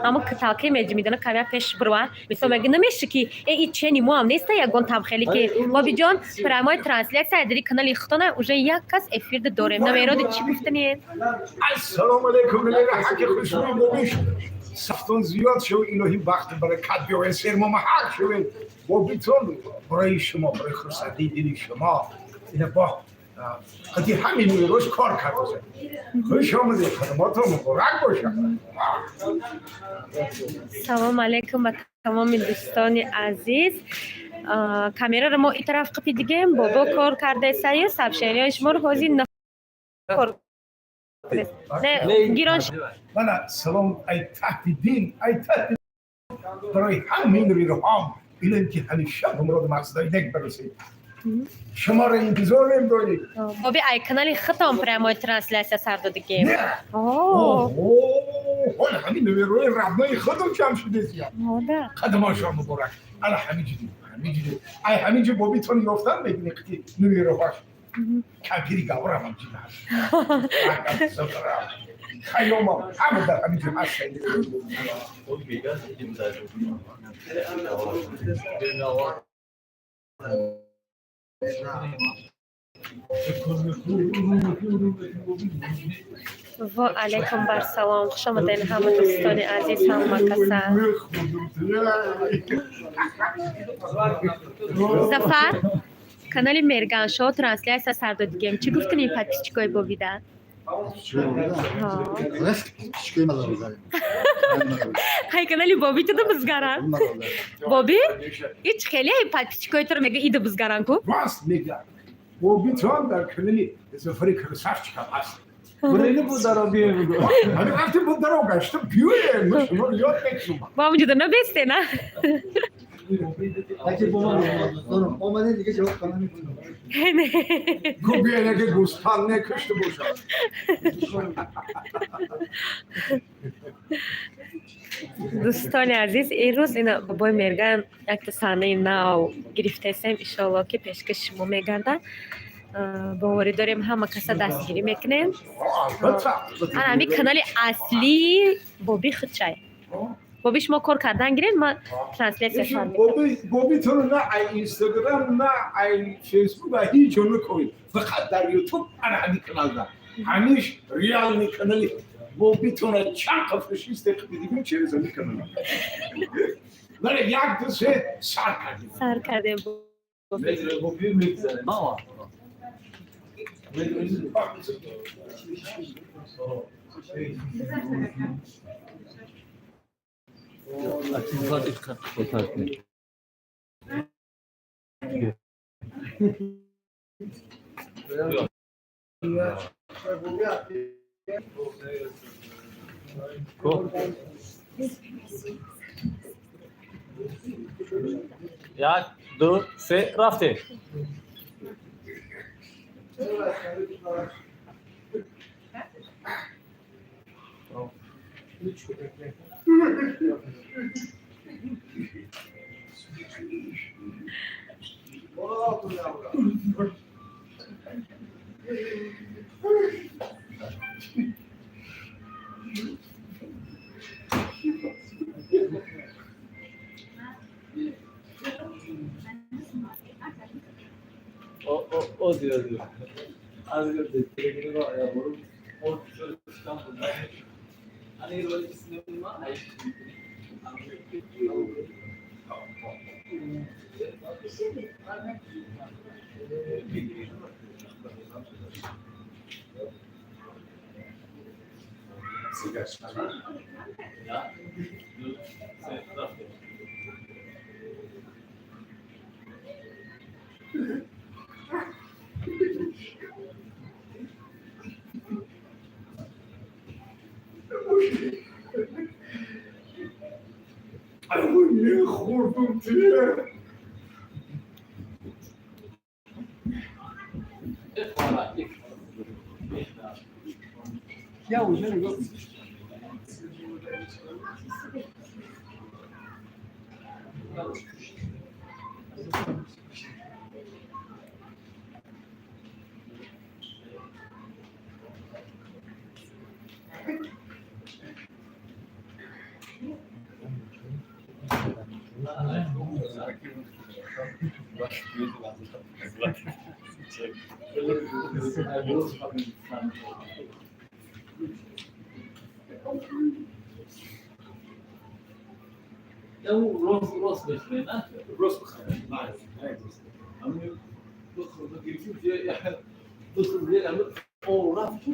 Ҳамо каталкаи меҷимидана камя пеш бирва. Мисол меги намеши ки э и чени мо ҳам неста ягон там хеле ки Бобиҷон прямой трансляция дари канали худтона уже як кас эфирда дорем. Намероди чӣ гуфтанед? Ассалому алайкум, ҳаки хушрӯй бобиш. Сафтон зиёд шав, илоҳӣ бахту баракат биёяд, сермо маҳал шавед. Бобитон барои шумо, барои хурсандии дили шумо ина бо қати ҳамин рӯз кор карда. Хуш омадед, хадамотон муборак бошад. Салом алейкум ба тамоми дӯстони азиз. Камераро мо ин тараф қипидигем, бобо кор кардесаю, сообщениҳои шуморо ҳозир кор не гирон. Мана салом ай таҳти дин, ай таҳти барои ҳамин рӯҳом илм ки ҳамеша ба муроду мақсадҳои нек барасед. Шуморо интизорем дорем. Боби ай канали худтон прямой трансляция сар додигем. Ҳола ҳамин рӯи родной худам ҷамъ шудест. Қадамошон муборак. Ана ҳамин ҷудӣ, ҳамин ҷудӣ. Ай ҳамин ҷо бобитон ёфтан мегирӣ қити нувероҳош. Кампири гаврам ҳам ҷида ҳаст. Хайёмам ҳама дар ҳамин ҷо ҳаст. Ва алайкум бар салом. Хуш омадед ҳама дӯстони азиз, ҳама каса. Зафар, канали Мерганшоу трансляция сар додигем. Чӣ гуфтани подписчикои бобида? Ҳай канали Боби туда бизгаран. Боби? Ҳеч хеле ҳай подписчикои туро мега ида бизгаран ку? Рост мега. Бобитон дар канали Зафари Красавчикам ҳаст. Ҳамин вақте бо даро гашта биёем, шуморо ёд мекунам. Бо ҳамунҷода набесте, на? Омадем дига ҷавоб кана метунам. Гу биёен, аге гӯспанд некушта бошад. Дӯстони азиз, имрӯз ина бобои Мерган якта саҳнаи нав гирифтаистем, иншоалло ки пешкаши шумо мегардад. Боварӣ дорем ҳама каса дастгирӣ мекунем. Албатта. Ана ҳамин канали аслии Боби худчай. Боби шумо кор кардан гиред, ман трансляция сар мекунам. Бобитонро на ай Инстаграм, на ай Фейсбук, ай ҳеҷ ҷо накунед. Фақат дар Ютуб ана ҳамин каналда. Ҳамиш реальный канали бобитонро чанд қа фашисте қипидигим через ҳамин канал. Бале, як ду се сар кардем. Сар кардем. Як, ду, се, рафтем. Ду, се, рафтем. Мехӯрдум тия. Ихвара, их. Я уже нигоҳ. Я рост рост мехӯре, на? Рост бихӯре. Ами бихӯр, гирифтем, я бихӯр, я о рафт.